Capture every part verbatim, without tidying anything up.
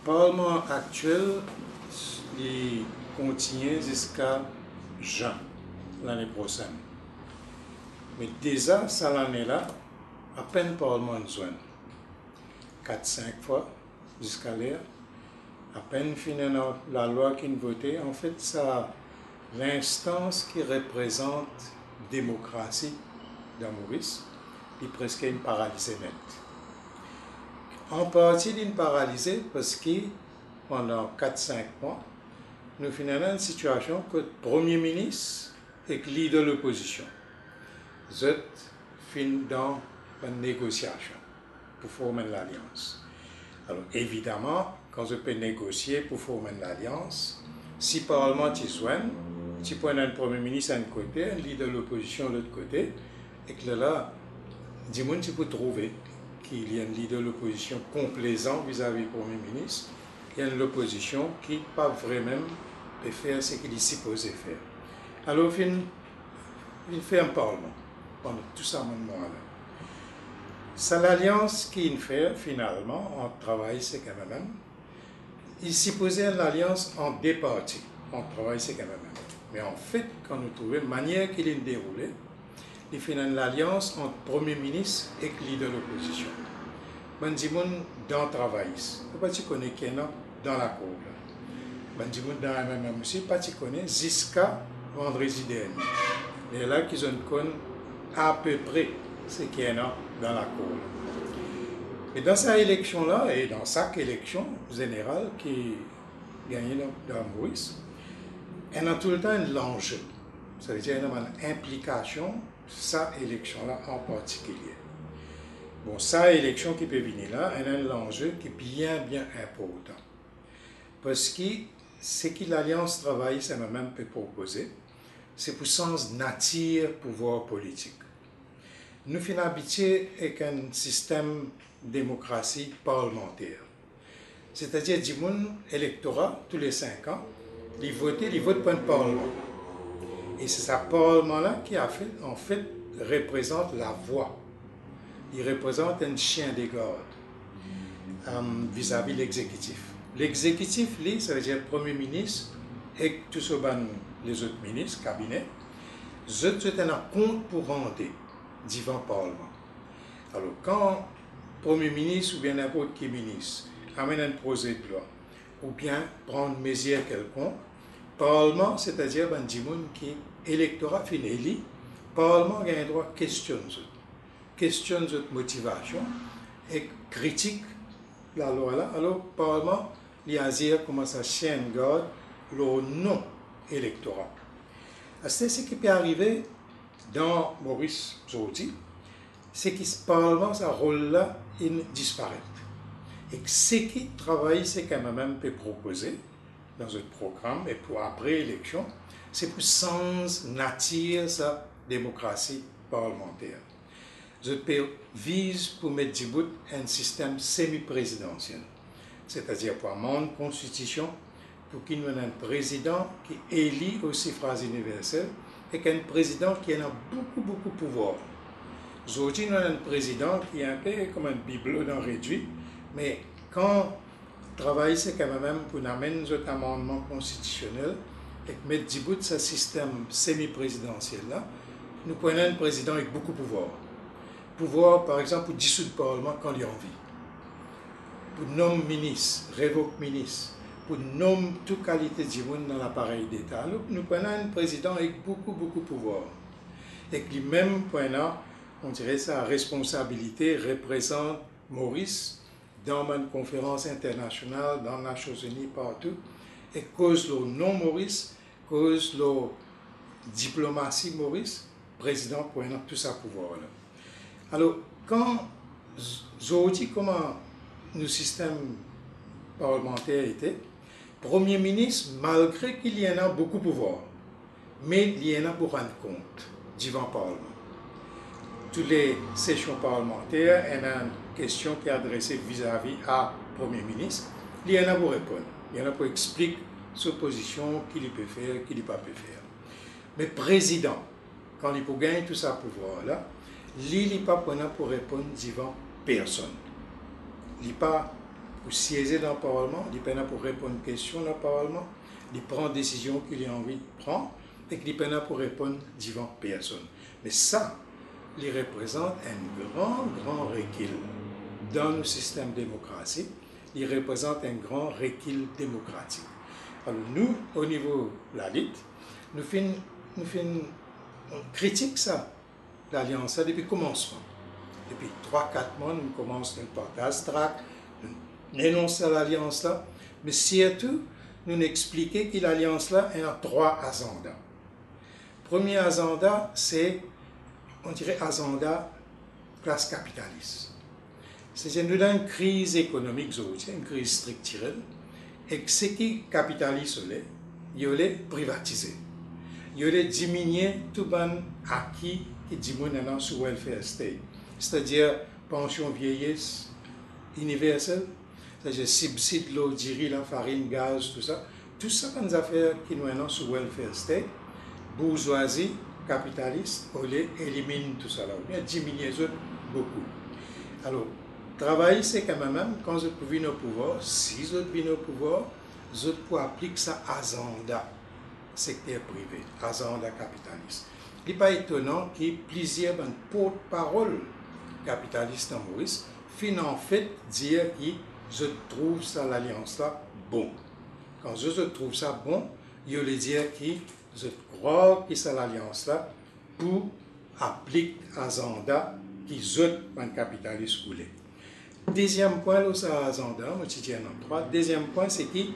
Parlman aktiel, li kontigne ziska zin lane prosenn. Me deza sa lane la, apenn parlman inn zwenn. Kat, sink fwa, ziska ler, apenn finn ena lalwa ki'nn vote. Anfet, sa linstans ki reprezant demokrasi dan Moris, li preske inn paralize net. An parti, li'nn paralize parski pandan kat, sink mwa, nou finn ena enn sitiasion kot Premie Minis ek lider lopozision, zot finn dan bann negosiasion pou form enn lalians. Alor, evidaman, kan zot pe negosie pou form enn lalians, si parlman ti zwenn, ti pou ena enn Premie Minis enn kote, enn lider lopozision lot kote, ek lerla, dimoun ti pou trouve ki li enn lider lopozision konplezan vizavi Premie Minis, li enn lopozision ki pa vremem pe fer seki li sipoze fer. Alor, finn, finn ferm parlman pandan tou sa bann mwa la. Sa lalians ki'nn fer finalman ant Travayis ek M M M, li sipoze enn lalians ant de parti, ant Travayis ek M M M. Me anfet, kan nou trouve manier ki li'nn deroule, li finn enn lalians ant Premie Minis ek lider lopozision. Bann dimoun dan Travayis, zot pa ti kone ki ena dan lakour la. Bann dimoun dan M M M osi pa ti kone ziska vandredi dernie. Lerla ki zot inn konn apepre seki ena dan lakour la. E dan sa eleksion la, e dan sak eleksion zeneral ki gagne dan, dan Moris, ena toultan enn lanze. Savedir ena bann inplikasion sa eleksion la an partikilie. Bon, sa eleksion ki pe vini la, ena enn lanze ki bien, bien inportan. Parski seki Lalians Travayis M M M pe propoze, se pou sanz natir pouvwar politik. Nou finn abitie ek enn sistem demokrasi parlmanter. Setadir dimoun, elektora, toule sink an, li vote, li vot pou enn parlman. E se sa parlman la ki, anfet, anfet, reprezant lavwa. Li reprezant enn sien de gard, em, vizavi lexekitif. Lexekitif, li, savedir Premie Minis ek tou so bann lezot minis, kabine, zot, zot ena kont pou rande divan parlman. Alor, kan Premie Minis oubien ninport ki minis amenn enn proze de lwa oubien pran enn mezir kelkonk, parlman, setadir bann dimoun ki elektora finn eli, parlman gagn drwa kestionn zot, kestionn zot motivasion ek kritik lalwa la. Alor, parlman, li azir kouma sa sien de gard lor non elektora. Aster, seki pe arive dan Moris zordi, seki parlman, sa rol la inn disparet. Ek seki Travayis ek M M M pe propoze dan zot program e pou apre eleksion, se pou sanz natir sa demokrasi parlmanter. Zot pe viz pou met dibout enn sistem semi-prezidansiel, setadir pou amann konstitision, pou ki nou ena enn prezidan ki eli o sifraz iniversel ek enn prezidan ki ena boukou, boukou pouvwar. Zordi, nou ena enn prezidan ki enpe kouma enn biblo dan redwi, me kan Travayis ek M M M pou amenn zot amannman konstitisionel ek met dibout sa sistem semi-prezidansiel la, nou pou ena enn prezidan ek boukou pouvwar. Pouvwar, par exanp, pou disoud parlman kan li anvi, pou nom minis, revok minis, pou nom tou kalite dimoun dan laparey Deta. Alor, nou pou ena enn prezidan ek boukou, boukou pouvwar. Ek limem pou ena, on dirait, sa responsabilite reprezant Moris dan bann konferans internasional, dan Nasion Zini, partou, e koz lor nom Moris, koz lor diplomasi Moris, prezidan pou ena tou sa pouvwar la. Alor, kan z-, zordi kouma nou sistem parlmanter ete, Premie Minis, malgre ki li ena boukou pouvwar, me li ena pou rann kont divan parlman. Tou le sesion parlmanter, ena enn kestion ki adrese vizavi a Premie Minis, li ena pou reponn, li ena pou explik so pozision, ki li pe fer, ki li pa pe fer. Me prezidan, kan li pou gagn tou sa pouvwar la, li, li pa pou ena pou reponn divan personn. Li pa pou sieze dan parlman, li pena pou reponn kestion dan parlman, li pran desizion ki li anvi pran, ek li pena pou reponn divan personn. Me sa, li reprezant enn gran, gran rekil dan nou sistem demokrasi, li reprezant enn gran rekil demokratik. Alor nou, o nivo Lalit, nou finn, nou finn kritik sa, lalians la depi komansman. Depi trwa, kat mwa, nou komans, nou partaz trak, nou anons sa lalians la, me sirtou, nou explike ki lalians la ena trwa azanda. Premie azanda, se, on dire, azanda klas kapitalis. Setadir nou dan enn kriz ekonomik zordi, enn kriz striktirel, ek seki kapitalis vle, li vle privatize. Li vle diminie tou bann aki ki dimoun ena sou welfare state, setadir pansion vieyes iniversel, setadir sibsid lor diri, lafarinn, gaz, tousa. Tou sa bann zafer ki nou ena sou welfare state, bourzwazi kapitalis vle eliminn tousala, oubien diminie zot boukou. Alor, travayis ek M M M, kan zot pou vinn o pouvwar, si zot vinn o pouvwar, zot pou aplik sa azanda sekter prive, azanda kapitalis. Li pa etonan ki plizier bann portparol kapitalis dan Moris finn anfet dir ki zot trouv sa lalians la bon. Kan zot, zot trouv sa bon, li vle dir ki zot krwar ki sa lalians la pou aplik azanda ki zot bann kapitalis vle. Deziem pwin lor sa azanda, mo ti dir ena trwa. Deziem pwin, se ki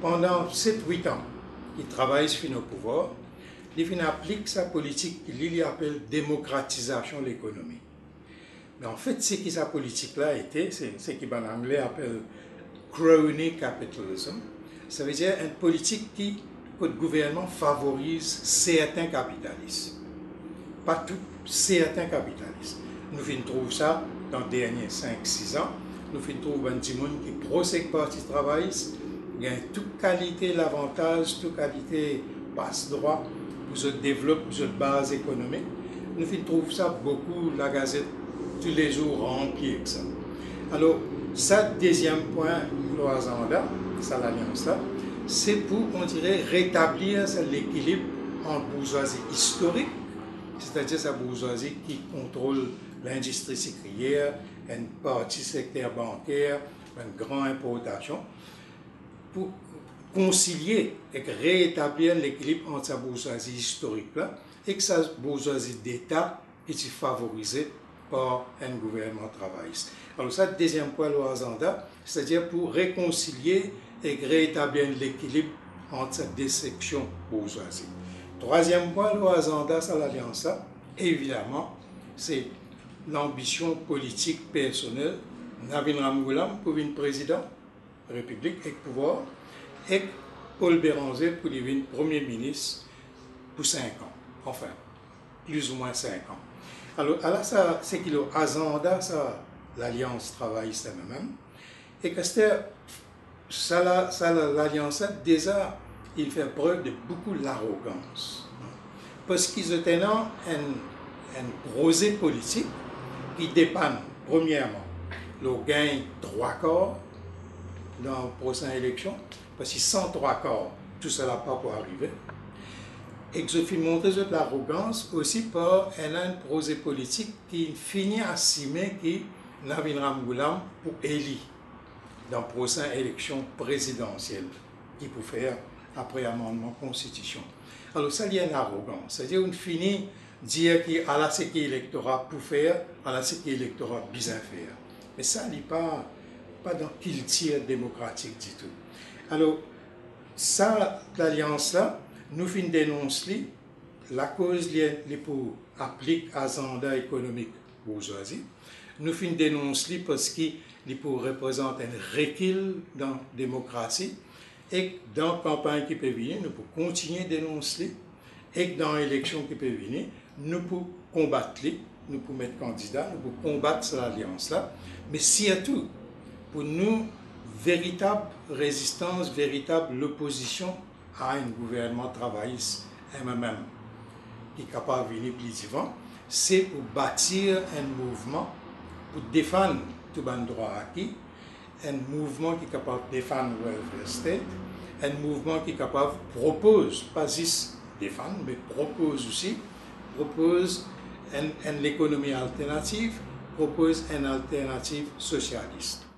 pandan set, wit an, ki travayis finn o pouvwar, li finn aplik sa politik ki li, li apel demokratizasion lekonomi. Me anfet, seki sa politik la ete, se, seki bann Angle apel crony capitalism. Savedir enn politik ki, kot gouvernman favoriz serten kapitalis. Pa tou, serten kapitalis. Nou finn trouv sa dan dernie sink, sis an. Nou finn trouv bann dimoun ki pros ek Parti Travayis gagn tou kalite lavantaz, tou kalite pas drwa pou zot devlop zot baz ekonomik. Nou finn trouv sa boukou, lagazet toulezour ranpli ek sa. Alor, sa deziem pwin lor azanda, sa lalians la, se pou, on dire, retablir sa lekilib ant bourzwazi istorik, setadir sa bourzwazi ki kontrol lindistri sikriyer, enn parti sekter banker, bann gran inportasion, pou konsilie ek reetablir lekilib ant sa bourzwazi istorik la ek sa bourzwazi deta ki ti favorize par enn gouvernman travayis. Alor sa deziem pwin lor azanda, setadir pou rekonsilie ek reetablir enn lekilib ant sa de seksion bourzwazi. Trwaziem pwin lor azanda sa lalians la, evidaman, se lanbision politik personel Navin Ramgoolam pou vinn prezidan Repiblik ek pouvwar, ek Paul Bérenger pou li vinn Premie Minis pou sink an, anfin, plizoumwin sink an. Alor, ala sa, seki lor azanda sa Lalians Travayis, M M M. Ek aster, sa la, sa la, lalians la, deza, inn fer prev de boukou larogans. Parski zot ena enn, enn proze politik ki depann, premierman, lor gagn trwa kar dan prosin eleksion, parski san trwa kar, tousala pa pou arive. Ek zot finn montre zot larogans osi par enn, enn proze politik ki fini asime ki Navin Ramgoolam pou eli dan prosin eleksion prezidansiel ki pou fer apre amannman konstitision. Alor, sa li enn larogans. Savedir, ou fini dir ki ala seki elektora pou fer, ala seki elektora bizin fer. Me sa, li pa, pa dan kiltir demokratik ditou. Alor, sa lalians la, nou finn denons li, lakoz li, li pou aplik azanda ekonomik bourzwazi. Nou finn denons li parski li pou reprezant enn rekil dan demokrasi, ek dan kanpagn ki pe vini, nou pou kontigne denons li, ek dan eleksion ki pe vini, nou pou konbat li, nou pou met kandida, nou pou konbat sa lalians la, me sirtou pou nou veritab rezistans, veritab lopozision a enn gouvernman travayis, M M M, ki kapav vini pli divan, se pou batir enn mouvman pou defann tou bann drwa aki, Enn mouvman ki kapav defann welfare state, enn mouvman ki kapav propoz, pa zis defann, me propoz osi, propoz enn, enn lekonomi alternativ, propoz enn alternativ sosialis.